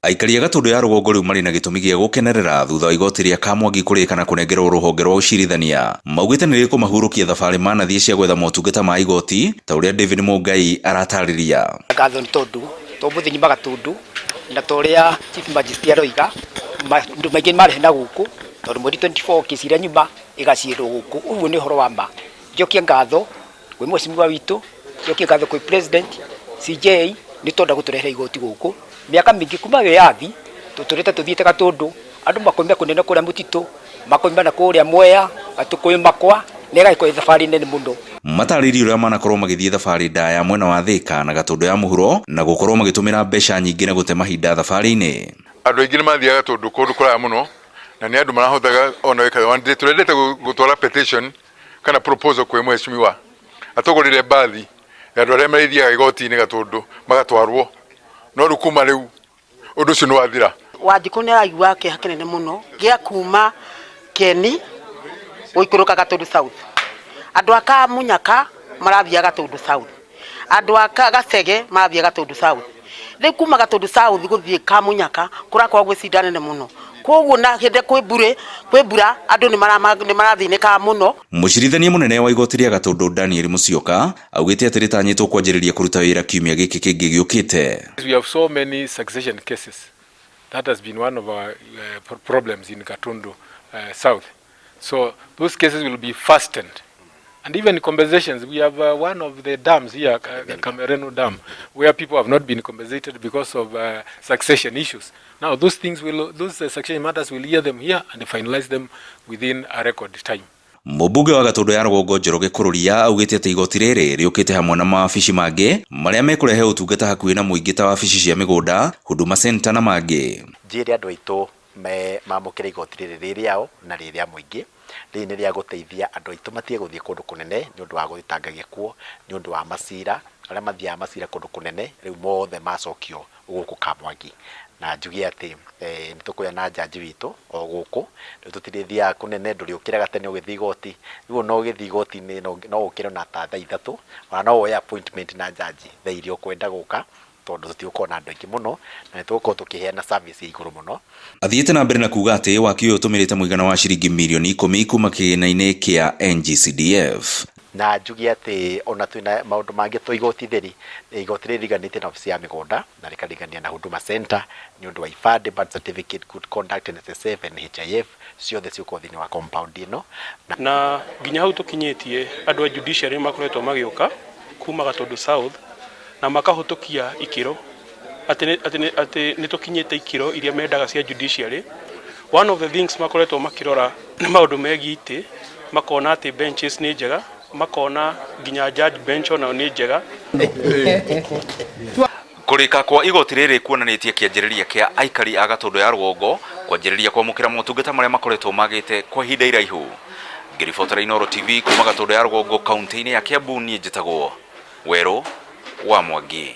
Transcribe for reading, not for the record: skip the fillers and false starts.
Aikari a Gatũndũ ya rũgongo rĩu marĩ na gĩtũmi gĩa gũkenerera thutha wa igoti rĩa Kamwangi kũrĩka na kũnengerwo rũhonge rwa ũcirithania. Maugĩte nĩ rĩkũmahurũkia thabarĩ manathiĩ cia gwetha motungata ma igoti ta ũrĩa David Mũngai aratarĩria. Ngatho nĩ tondũ to mũthĩ nyuma Gatũndũ na ta ũrĩa Chief Magistrate aroiga andũ maingĩ marehe na gũkũ tondũ mweri 24 kesi ĩrĩa nyuma ĩgacirĩrwo gũkũ. Ũguo nĩ ũhoro wa ma. Njokie ngatho kwĩ mheshimiwa witũ, njokie ngatho kwĩ president, CJ nĩ tondũ gũtũrehera igoti gũkũ. Mĩaka mĩingĩ kuma wĩyathi tũtũrĩte tũthiĩte Gatũndũ, andũ makoima kũnene kũrĩa mũtitũ, makoima na kũrĩa Mwea, Gatũkũyũ Makwa, na ĩgagĩkorwo ĩ thabarĩ nene mũno. Matarĩirie ũrĩa manakorwo magĩthiĩ thabarĩ ndaya mwena wa Thĩka na Gatũndũ ya mũhuro na gũkorwo magĩtũmĩra mbeca nyingĩ na gũte mahinda thabarĩ-inĩ. Andũ aingĩ nĩ mathiaga Gatũndũ kũndũ kũraya mũno na nĩ andũ marahotaga ona wĩkaga tũrendete gũtwara petition kana proposal kwĩ mheshimiwa atũgũrĩre mbathi ya andũ arĩa marĩthiaga igoti-inĩ Gatũndũ magatwarwo no rĩu kuma rĩu ũndũ ũcio nĩ wathira. Wanjikũ nĩ araigua kĩeha kĩnene mũno gĩa kuma Keni gũikũrũka Gatũndũ South. Andũ a Kamunyaka marathiaga Gatũndũ South, andũ a Gacege marathiĩ Gatũndũ South. Rĩu kuma Gatũndũ South gũthiĩ Kamunyaka kũrakorwo gwĩ cinda nene mũno. Koguo na hĩndĩ kwĩ mbura, kwĩ mbura andũ nĩ marathĩnĩkaga mũno. Mũcirithania mũnene wa igoti rĩa Gatũndũ Daniel Musyoka augĩte atĩ rĩtanyĩtwo kwanjĩrĩria kũruta wĩra kiumia gĩkĩ kĩngĩ gĩũkĩte. We have so many succession cases. That has been one of our problems in Gatundu South. So those cases will be fastened. And even compensations, we have one of the dams here, Kamereno Dam, where people have not been compensated because of succession issues. Now those things will, those succession matters will hear them here and finalize them within a record time. Mũmbunge wa Gatũndũ ya rũgongo Njoroge Kũrũria augĩte atĩ igoti rĩrĩ rĩũkĩte hamwe na mawabici mangĩ marĩa mekũrehe ũtungata hakuhĩ na mũingĩ ta wabici cia mĩgũnda, Huduma Center na mangĩ. Njĩre andũ aitũ mamũkĩre igoti rĩrĩ rĩ rĩao na rĩ rĩa mũingĩ. Rĩrĩ nĩ rĩa gũteithia andũ aitũ matige gũthiĩ kũndũ kũnene nĩ ũndũ wa gũthitanga gĩkuũ, nĩ ũndũ wa macira, arĩa mathiaga macira kũndũ kũnene rĩu mothe macokio gũkũ Kamwangi. Na njuge atĩ nĩ tũkũgĩa na jaji witũ o gũkũ, rĩu tũtirĩthiaga kũnene, ndũrĩũkĩraga tene ũgĩthiĩ igoti, rĩu ona ũgĩthiĩ igoti-inĩ no ũkĩre ona ta thaa 3, ona no woye appointment na jaji thaa iria ũkwenda gũka, tondũ tũtigũkorwo na andũ aingĩ mũno na nĩ tũgũkorwo tũkĩheana service ya igũrũ mũno. Athiĩte na mbere na kuga atĩ waki ũyũ ũtũmĩrĩte mũigana wa ciringi mirioni 10 kuma kĩgĩna-inĩ kĩa NGCDF. Na njuge atĩ ona twĩna maũndũ mangĩ to igoti theri, igoti rĩrĩ riganĩtie na obici ya mĩgũnda na rĩkarigania na Huduma Center nĩ ũndũ wa ibandĩ, birth certificate, good conduct, NSSF, NHIF, ciothe ciũkorwo thĩinĩ wa compound ĩno. Na nginya hau tũkinyĩtie andũ a judiciary makoretwo magĩũka kuma Gatũndũ South na makahũtũkia ikĩro atĩ nĩ tũkinyĩte ikĩro iria mendaga cia judiciary. One of the things makoretwo makĩrora nĩ maũndũ megiĩ itĩ, makona atĩ benches nĩ njega, makona nginya judge bench onao nĩ njega. Kũrĩka kwa igoti rĩrĩ kuonanĩtie kĩanjĩrĩria kĩa aikari a Gatũndũ ya rũgongo kwanjĩrĩria kwamũkĩra motungata marĩa makoretwo magĩte kwa ihinda iraihu. Ngĩribotera Inooro TV kuma Gatũndũ ya rũgongo kaunti-inĩ ya Kiambu, niĩ njĩtagwo Werũ wa Mwangi.